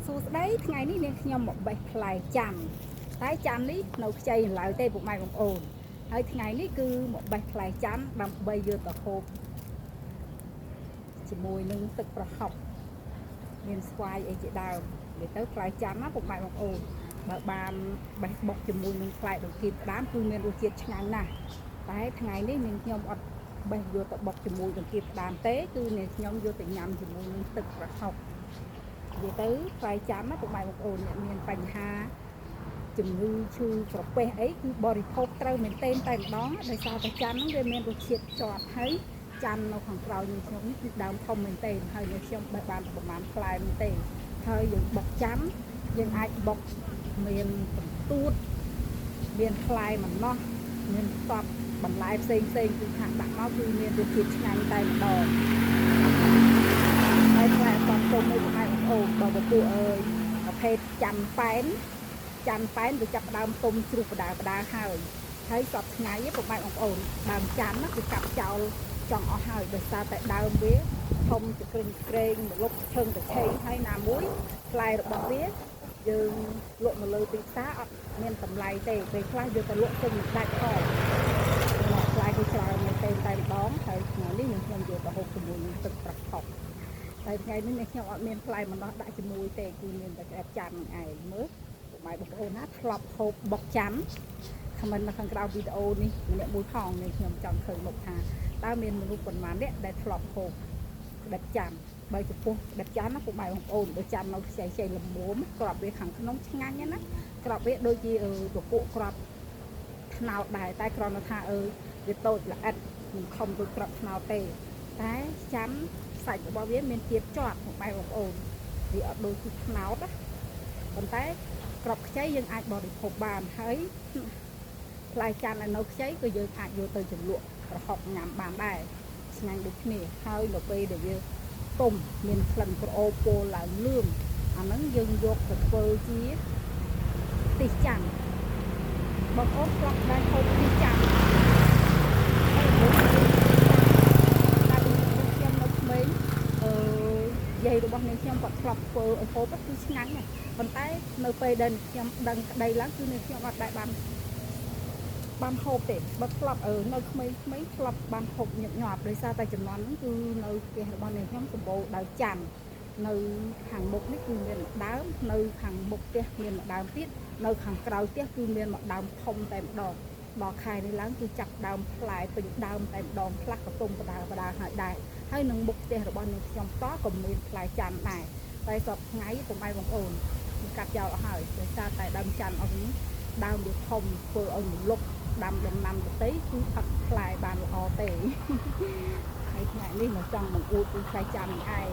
សួស្តីថ្ងៃនេះនាងខ្ញុំមកបេះផ្លែច័ន្ទតែច័ន្ទនេះនៅខ្ចីឡើយទេពុកម៉ែបងប្អូនហើយថ្ងៃនេះគឺមកបេះផ្លែច័ន្ទដើម្បីយកទៅហូបជាមួយនឹងទឹកប្រហុកមានស្វាយអីជាដើមនិយាយទៅផ្លែច័ន្ទណាពុកម៉ែបងប្អូនបើបានបេះបុកជាមួយនឹងផ្លែដង្កៀបក្តាមគឺមានរសជាតិឆ្ងាញ់ណាស់តែថ្ងៃនេះនាងខ្ញុំអត់បេះយកទៅបុកជាមួយដង្កៀបក្តាមទេគឺនាងខ្ញុំយកទៅញ៉ាំជាមួយនឹងទឹកប្រហុក និយាយទៅផ្លែចាំណាពុកម៉ែបងប្អូនអ្នកមានបញ្ហាជំងឺឈឺក្រពះអីគឺបរិភោគត្រូវមែនទែនតែម្ដងដោយសារតែចាំហ្នឹងវាមានរសជាតិជាប់ហើយចាំនៅខាងក្រោយនឹងខ្ញុំនេះគឺដើមធំមែនទែនហើយនៅខ្ញុំបេះបានប្រហែលផ្លែមែនទែនហើយយើងបុកចាំយើងអាចបុកមានកន្ទួតមានផ្លែម្នាស់មានផ្សព្វបន្លែផ្សេងផ្សេងគឺថាដាក់មកគឺមានរសជាតិឆ្ងាញ់តែម្ដង ហើយផ្លែអត់ទុំមួយបងប្អូនបើពពួកអើយប្រភេទចាំប៉ែនចាំប៉ែនវាចាប់ដើមទុំជ្រុះបដាបដាហើយហើយសពថ្ងៃបងប្អូនដើមចាំណាគឺកាប់ចោលចង់អស់ហើយដោយសារតែដើមវាធំជាក្រឹងក្រែងមលុបឈឹងទៅឆេងហើយណាមួយផ្លែរបស់វាយើងលក់មកលើទីផ្សារអត់មានតម្លៃទេពេលខ្លះយកទៅលក់ទៅមិនដាច់ផងផ្លែគឺច្រើនមែនទេតែម្ដងហើយថ្ងៃនេះនឹងខ្ញុំយកទៅហូបជាមួយនឹងទឹកប្រហុក តែថ្ងៃនេះអ្នកខ្ញុំអត់មានផ្លែម្នាស់ដាក់ជាមួយទេគឺមានតែក្អែបចាំនឹងឯងមើលពុកម៉ែបងប្អូនណាធ្លាប់ហូបបុកចាំខមមិននៅខាងក្រៅវីដេអូនេះម្នាក់មួយផងនេះខ្ញុំចង់ឃើញមុខថាតើមានមនុស្សប៉ុន្មានអ្នកដែលធ្លាប់ហូបក្តិតចាំបើចំពោះក្តិតចាំណាពុកម៉ែបងប្អូនបើចាំនៅខ្ចីខ្ចីល្មមក្របវាខាងក្នុងឆ្ងាញ់ណាក្របវាដូចជាពពួកក្របថ្នោតដែរតែគ្រាន់តែថាអឺវាតូចល្អិតមិនខំដូចក្របថ្នោតទេតែចាំ សាច់របស់វាមានជាតិជាប់ពុកម៉ែបងប្អូនវាអត់ដូចគឺថ្នោតណាប៉ុន្តែក្របខ្ចីយើងអាចបរិភោគបានហើយផ្លែច័ន្ទឲ្យនៅខ្ចីក៏យើងអាចយកទៅជ្រលក់ប្រហុកញ៉ាំបានដែរឆ្ងាញ់ដូចគ្នាហើយនៅពេលដែលវាទុំមានក្លិនក្រអូបពោលឡើងលឿងអាហ្នឹងយើងយកទៅធ្វើជាខ្ទិះច័ន្ទបងប្អូនធ្លាប់ដែរហូបខ្ទិះច័ន្ទហើយតែខ្ញុំនៅក្មេងអឺ យាយរបស់នាងខ្ញុំគាត់ធ្លាប់ធ្វើឲ្យហូបគឺឆ្ងាញ់ណាស់ប៉ុន្តែនៅពេលដែលខ្ញុំដឹងក្តីឡើងគឺនាងខ្ញុំអត់ដែលបានបានហូបទេបើធ្លាប់នៅក្មេងៗធ្លាប់បានហូបញឹកញាប់ដោយសារតែចំនួនហ្នឹងគឺនៅផ្ទះរបស់នាងខ្ញុំសម្បូរដោយច័ន្ទនៅខាងមុខនេះគឺមានម្ដើមនៅខាងមុខផ្ទះមានម្ដើមទៀតនៅខាងក្រោយផ្ទះគឺមានម្ដើមធំតែម្ដងដល់ខែនេះឡើងគឺចាប់ដើមផ្លែពេញដើមតែម្ដងខ្លះក៏ទុំបដើបដើហើយដែរ ហើយនឹងមុខផ្ទះរបស់នាងខ្ញុំតក៏មានផ្លែច័ន្ទដែរតែសពថ្ងៃពុំឯងបងប្អូនគឺកាត់ចោលអស់ហើយដោយសារតែដើមច័ន្ទអស់នេះដើមវាធំធ្វើឲ្យមលុបដាំដំណាំដទៃគឺផឹកផ្លែបានល្អទេហើយថ្ងៃនេះមកចង់បង្អួតពីផ្លែច័ន្ទនេះឯង